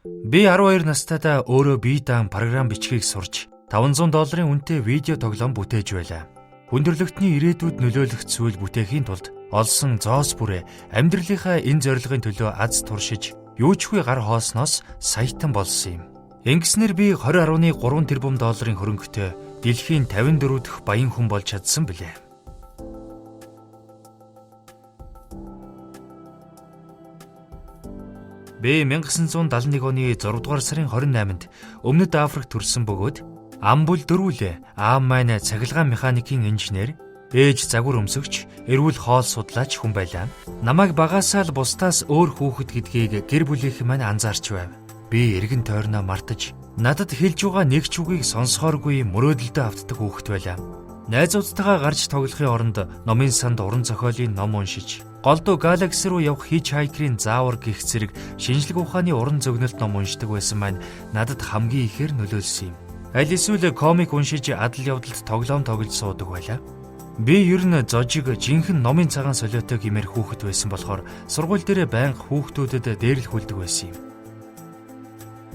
Би 12 настайдаа өөрөө бие даан програм бичгийг сурч $500 үнэтэй видео тоглоом бүтээж байлаа. Хүндрэлтний ирээдүйд нөлөөлөх зүйл бүтээхийн тулд олсон зоос бүрээ амьдралынхаа энэ зорилгын төлөө аз туршиж, юучгүй гар хоосноос саятан болсон юм. Ингэснээр би 20.3 тэрбум долларын хөрөнгөтэй дэлхийн 54 дахь баян хүн болж чадсан билээ. Би 1971 оны 6 дугаар сарын 28-нд Өмнөд Африк төрсэн бөгөөд ам бүл дөрвөлээ. Аав маань цахилгаан механикийн инженер, ээж загвар өмсөгч, эрүүл хоол судлаач хүн байлаа. Намайг багасаа л бусдаас өөр хүүхэд гэдгийг гэр бүлийнхэн маань анзаарч байв. Би эргэн тойрноо мартаж, надад хэлж байгаа нэг ч үгийг сонсохооргүй мөрөөдөлдөө автдаг хүүхэд байлаа. Найзуудтайгаа гарч тоглохын оронд номын санд уран зохиолын ном уншиж, голдуу Galaxy руу явах Hitchhiker-ийн заавар гэх зэрэг шинжлэх ухааны уран зөгнөлт ном уншдаг байсан маань надад хамгийн ихээр нөлөөлсөн юм. Аль эсвэл комик уншиж адал явдалд тоглоом тоглож суудаг байлаа. Би ер нь зожиг жинхэнэ номын цагаан солиотой гэмээр хүүхэд байсан болохоор сургууль дээрээ байнга хүүхдүүдэд дээрлэхүүлдэг байсан юм.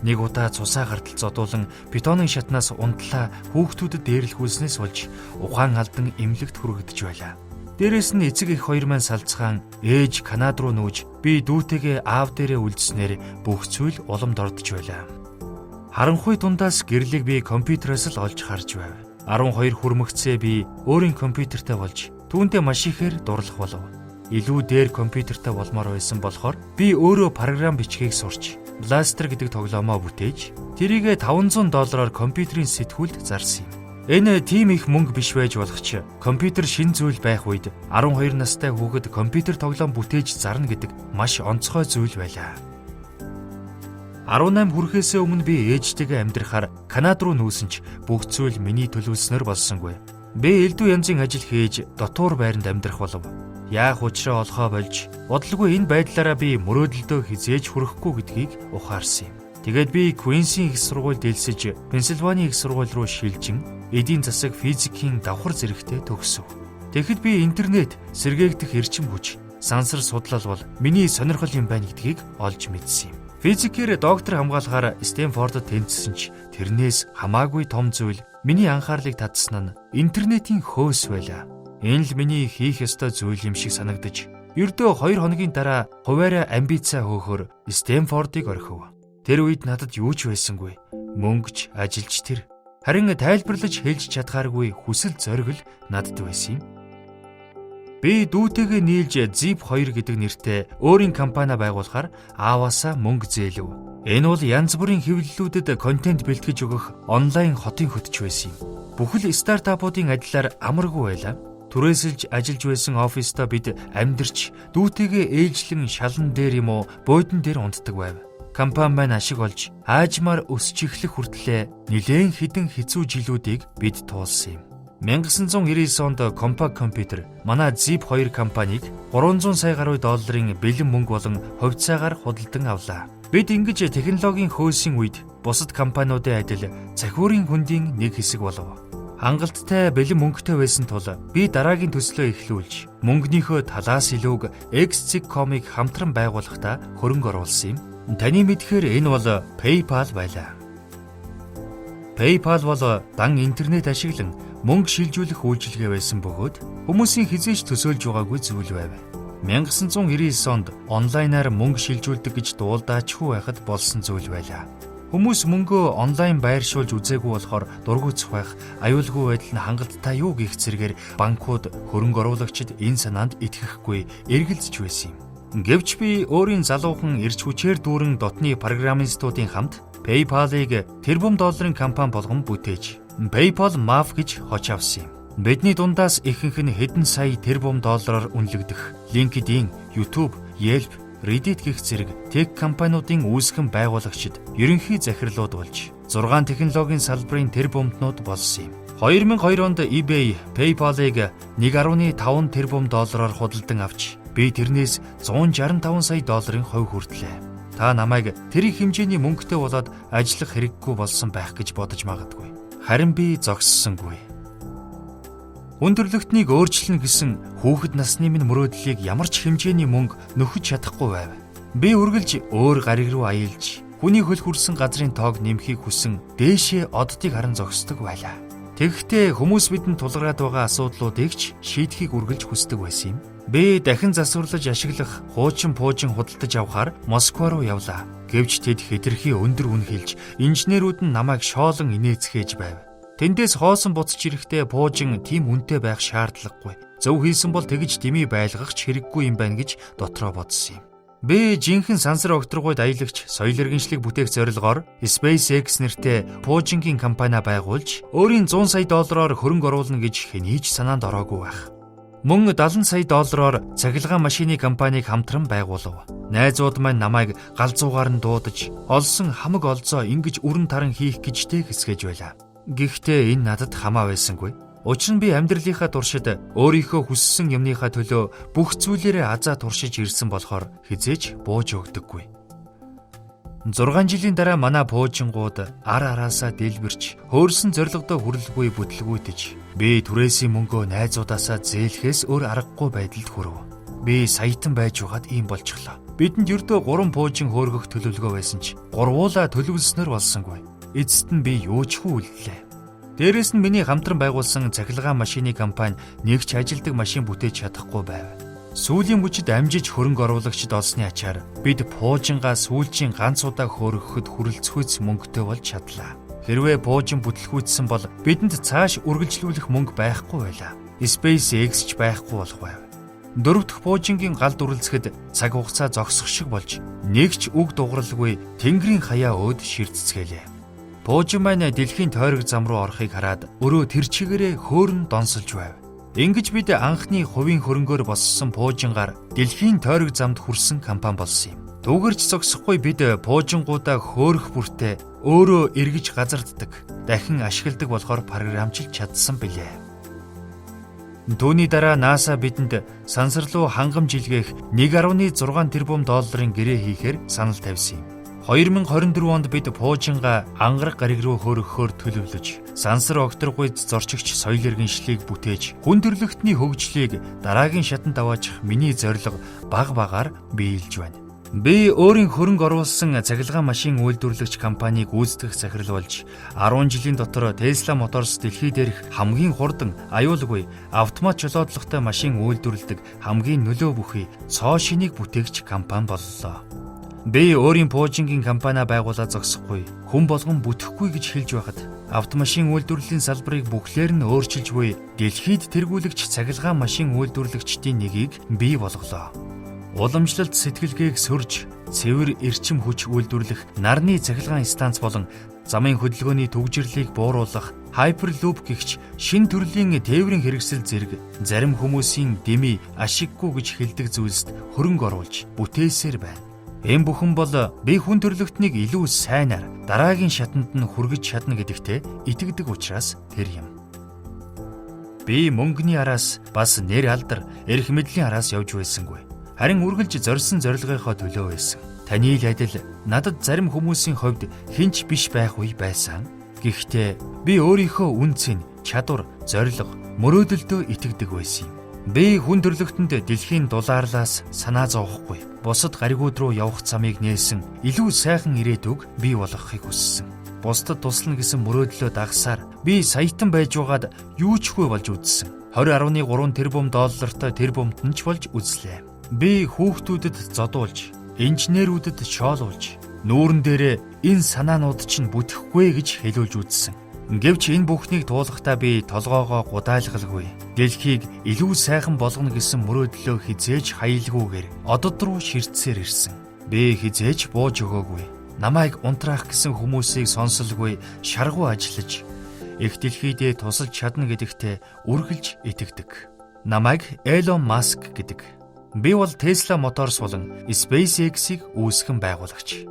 Нэг удаа цусаа гартал зодуулан питонын шатнаас унтлаа хүүхдүүдэд дээрлэхүүлснээс болж ухаан алдан эмнэлэгт хүргэгдэж байлаа. Дээрээс нь эцэг эх хоёр маань салцгаан ээж Канад руу нүүж би дүүтэйгээ аав дээрээ үлдснээр бүх зүйл уламд ордож байлаа. Харанхуй дундаас гэрлийг би компьютероос л олж харж байв. 12 хүрмэгцээ би өөрийн компьютертэй болж түүндээ маш ихээр дурлах болов. Илүү дээр компьютертэй болмоор байсан болохоор би өөрөө програм бичгийг сурч Blaster гэдэг тоглоомоо бүтээж тэрийг $500 компьютерийн сэтгүүлд зарсан юм. Энэ тийм их мөнгө биш байж болох ч компьютер шин зүйл байх үед 12 настай хүүхэд компьютер тоглоом бүтээж зарна гэдэг маш онцгой зүйл байлаа. 18 хүрэхээсээ өмнө би ээжтэйгээ амьдрахаар Канад руу нүүсэн ч бүх зүйл миний төлөвлөснөөр болсонгүй. Би элдв янзын ажил хийж дотуур байранд амьдрах болов. Яах учраа олохоо болж бодлого энэ байдлаараа би мөрөөдөлдөө хизээж хүрэхгүй гэдгийг ухаарсан юм. Тэгээд би Квинсийн их сургуульд элсэж Пенсильваний их сургууль руу шилжин эдийн засаг физикийн давхар зэрэгтээ төгсөв. Тэгэхэд би интернет, сэргээгдэх эрчим хүч, сансар судлал бол миний сонирхол юм байна гэдгийг олж мэдсэн юм. Физикээр доктор хамгаалахаар Стэнфордод тэнцсэн ч тэрнээс хамаагүй том зүйл миний анхаарлыг татсан нь интернетийн хөөс байлаа. Энэ л миний хийх ёстой зүйл юм шиг санагдаж, ердөө 2 хоногийн дараа хуваараа амбицаа хөөхөр Стэнфордыг орхив. Тэр үед надад юу ч байсангүй. Мөнгөч, ажилч тэр. Харин тайлбарлаж хэлж чадхааргүй хүсэл зориг л надад байсан юм. Би дүүтэйгээ нийлж Zip 2 гэдэг нэртэй өөрийн компани байгуулахаар ааваасаа мөнгө зээлв. Энэ бол янз бүрийн хэвлэлүүдэд контент бэлтгэж өгөх онлайн хотын хөтч байсан юм. Бүхэл стартапуудын адилаар амаргүй байлаа. Түрээсэлж ажиллаж байсан оффистоо бид амьдарч дүүтэйгээ ээлжлэн шалан дээр юм уу буудан дээр унтдаг байв. Компани маань ашиг олж аажмаар өсч эхлэх хүртлээр нэлээн хэдэн хэцүү жилүүдийг бид туулсан юм. 1999 онд Compaq Computer манай Zip 2 компанийг 300 сая гаруй долларын бэлэн мөнгө болон хувьцаагаар худалдан авлаа. Бид ингэж технологийн хөөсийн үед бусад компаниудын адил цахиурын хөндийн нэг хэсэг болов. Хангалттай бэлэн мөнгөтэй байсан тул би дараагийн төслөө эхлүүлж мөнгөнийхөө талаас илүүг X.com-ыг хамтран байгуулахдаа хөрөнгө оруулсан юм. Таны мэдхээр энэ бол PayPal байлаа. PayPal бол дан интернет ашиглан мөнгө шилжүүлэх үйлчилгээ байсан бөгөөд хүмүүсийн хизээж төсөөлж байгаагүй зүйл байв. 1999 онд онлайнаар мөнгө шилжүүлдэг гэж дуулдаачгүй байхад болсон зүйл байлаа. Хүмүүс мөнгөө онлайн байршуулж үзээгүй болохоор дургүйцэх байх, аюулгүй байдал нь хангалттай юу гэх зэрэгээр банкуд хөрөнгө оруулагчид энэ санаанд итгэхгүй эргэлзэж байсан юм. Гэвч би өөрийн залуухан эрч хүчээр дүүрэн дотны программистуудын хамт PayPal-ыг тэрбум долларын компани болгон бүтээж PayPal Maf гэж хоч авсан юм. Бидний дундаас ихэнх нь хэдэн сая тэрбум доллараар үнэлэгдэх LinkedIn, YouTube, Yelp, Reddit гэх зэрэг тех компаниудын үүсгэн байгуулагчид, ерөнхий захирлууд болж 6 технологийн салбарын тэрбумтнууд болсон юм. 2002 онд eBay PayPal-ыг 1.5 тэрбум доллараар худалдан авч би тэрнээс 165 сая долларын хувь хүртлээ. Та намайг тэр их хэмжээний мөнгөтэй болоод ажиллах хэрэггүй болсон байх гэж бодож магадгүй. Харин би зогссонгүй. Өндөрлөгтнийг өөрчилнө гэсэн хүүхэд насны минь мөрөөдлийг ямар ч хэмжээний мөнгө нөхөж чадахгүй байв. Би үргэлж өөр гариг руу аялж, Хүний хөл хүрсэн газрын тоог нэмэхийг хүсэн дээшээ оддыг харан зогсдог байлаа. Тэгэхдээ хүмүүс бидэнд тулгараад байгаа асуудлуудыг ч шийдэхийг үргэлж хүсдэг байсан юм. Би дахин засварлаж ашиглах хуучин пуужин худалдаж авахар Москва руу явлаа. Гэвч тэд хэтэрхий өндөр үн хэлж, инженерүүд нь намайг шоолон инээцгээж байв. Тэндээс хоосон буцаж ирэхдээ пуужин тийм үнэтэй байх шаардлагагүй. Зөв хийсэн бол тэгж дэмий байлгах ч хэрэггүй юм байна гэж дотроо бодсон юм. Би жинхэнэ сансар огторгуйд аялагч соёл иргэншлиг бүтээх зорилгоор SpaceX нэртэй пуужингийн компани байгуулж, өөрийн 100 сая доллараар хөрөнгө оруулна гэж хэний ч санаанд ороогүй байх. Мөн 70 сая доллараар цахилгаан машины компанийг хамтран байгуулав. Найзууд маань намайг галзуугаар нь дуудаж, олсон хамаг олзоо ингэж үрэн таран хийх гэжтэй хэсгэж байлаа. Гэхдээ энэ надад хамаа байсангүй. Учир нь би амьдралынхаа туршид өөрийнхөө хүссэн юмныхаа төлөө бүх зүйлээрээ азаа туршиж ирсэн болохоор хэзээ ч бууж өгдөггүй. 6 жилийн дараа манай пуужингууд ар араасаа дэлбэрч, хөөрсөн зорилгодоо хүрлгүй бүтлгүүтэж, би түрээсийн мөнгөө найзуудаасаа зээлэхээс өөр аргагүй байдалд хүрв. Би саятан байж байгаад ийм болчихлоо. Бидэнд ердөө 3 пуужин хөөргөх төлөвлөгөө байсан ч гурвуулаа төлөвлөснөр болсонгүй. Эцэст нь би юу ч хүү үлдлээ. Дээрээс нь миний хамтран байгуулсан цахилгаан машины компани нэг ч ажилдаг машин бүтээж чадахгүй байв. Сүүлийн мөчид амжиж хөрөнгө оруулагчид олсны ачаар бид пуужингаа сүүлчийн ганц удаа хөөргөхөд хүрэлцэхүйц мөнгөтэй болж чадлаа. Хэрвээ пуужин бүтлгүүцсэн бол бидэнд цааш үргэлжлүүлэх мөнгө байхгүй байлаа. SpaceX ч байхгүй болох байв. Дөрөв дэх пуужингийн галд үрэлцэхэд цаг хугацаа зогсох шиг болж нэг ч үг дууралгүй тэнгэрийн хаяа өөд ширтцгээлээ. Пуужин маань дэлхийн тойрог зам руу орохыг хараад өрөө тэр чигээрээ хөөрөн донсолж байв. Ингэж бид анхны хувийн хөрөнгөөр боссон пуужингаар дэлхийн тойрог замд хүрсэн компани болсон юм. Түүгэрч зогсохгүй бид пуужингуудаа хөөрөх бүртээ өөрөө эргэж газарддаг, дахин ашигладаг болохоор програмчилж чадсан билээ. Түүний дараа NASA бидэнд сансар руу хангамж илгээх 1.6 тэрбум долларын гэрээ хийхээр санал тавьсан юм. 2024 онд бид пуужингаа ангараг гариг руу хөөргөхөөр төлөвлөж, сансар огторгуйд зорчигч соёл иргэншлийг бүтээж, хүн төрөлхтний хөгжлийг дараагийн шатанд аваачих миний зорилго баг багаар биелж байна. Би өөрийн хөрөнгө оруулсан цахилгаан машин үйлдвэрлэгч компанийг үүсгэх захирал болж, 10 жилийн дотор Tesla Motors дэлхий дээрх хамгийн хурдан, аюулгүй, автомат жолоодлоготой машин үйлдвэрлэдэг хамгийн нөлөө бүхий цоо шинийг бүтээгч компани боллоо. Би өөрийн пуужингийн компани байгуулаад зогсохгүй, хүн болгон бүтэхгүй гэж хэлж байхад автомашин үйлдвэрлэлийн салбарыг бүхлээр нь өөрчилж буй дэлхийд тэргүүлэгч цахилгаан машин үйлдвэрлэгчдийн нэгийг бий болголоо. Уламжлалт сэтгэлгээг сөрж, цэвэр эрчим хүч үйлдвэрлэх нарны цахилгаан станц болон замын хөдөлгөөний түгжрэрлийг бууруулах Hyperloop гэгч шин төрлийн тээврийн хэрэгсэл зэрэг зарим хүмүүсийн дэмий ашиггүй гэж хэлдэг зүйлсд хөрөнгө оруулж бүтээсээр байна. Энэ бүхэн бол би хүн төрөлхтнийг илүү сайнаар дараагийн шатанд нь хүргэж чадна гэдэгтээ итгэдэг учраас тэр юм. Би мөнгөний араас бас нэр алдар, эрх мэдлийн араас явж байсангүй. Харин үргэлж зорьсон зорилгынхоо төлөө байсан. Таны л адил надад зарим хүмүүсийн хувьд хэн ч биш байх үе байсан. Гэхдээ би өөрийнхөө үнэ цэн, чадвар, зорилго, мөрөөдөлдөө итгэдэг байсан юм. Би хүн төрөлхтөнд дэлхийн дулаарлаас санаа зовхгүй, бусад гаригууд руу явах замыг нээсэн илүү сайхан ирээдүг бий болгохыг хүссэн. Бусдад туслана гэсэн мөрөөдлөө дагасаар би саятан байж байгаад юу ч хгүй болж үзсэн. 20.3 тэрбум доллартай тэрбумт нь ч болж үзлээ. Би хүүхдүүдэд зодуулж, инженерүүдэд шоолуулж, нүүрэн дээрээ энэ санаанууд чинь бүтэхгүй гэж хэлүүлж үзсэн. Гэвч энэ бүхнийг туулахдаа би толгоогоо гудаалгалгүй. Дэлхийг илүү сайхан болгоно гэсэн мөрөөдлөө хэзээ ч хаялгүйгээр одод руу ширтсээр ирсэн. Би хэзээ ч бууж өгөөгүй. Намайг унтраах гэсэн хүмүүсийг сонсолгүй шаргуу ажиллаж эх дэлхийдээ тусалж чадна гэдэгтээ үргэлж итгэдэг. Намайг Элон Маск гэдэг. Би бол Tesla Motors болон SpaceX-ийг үүсгэн байгуулагч.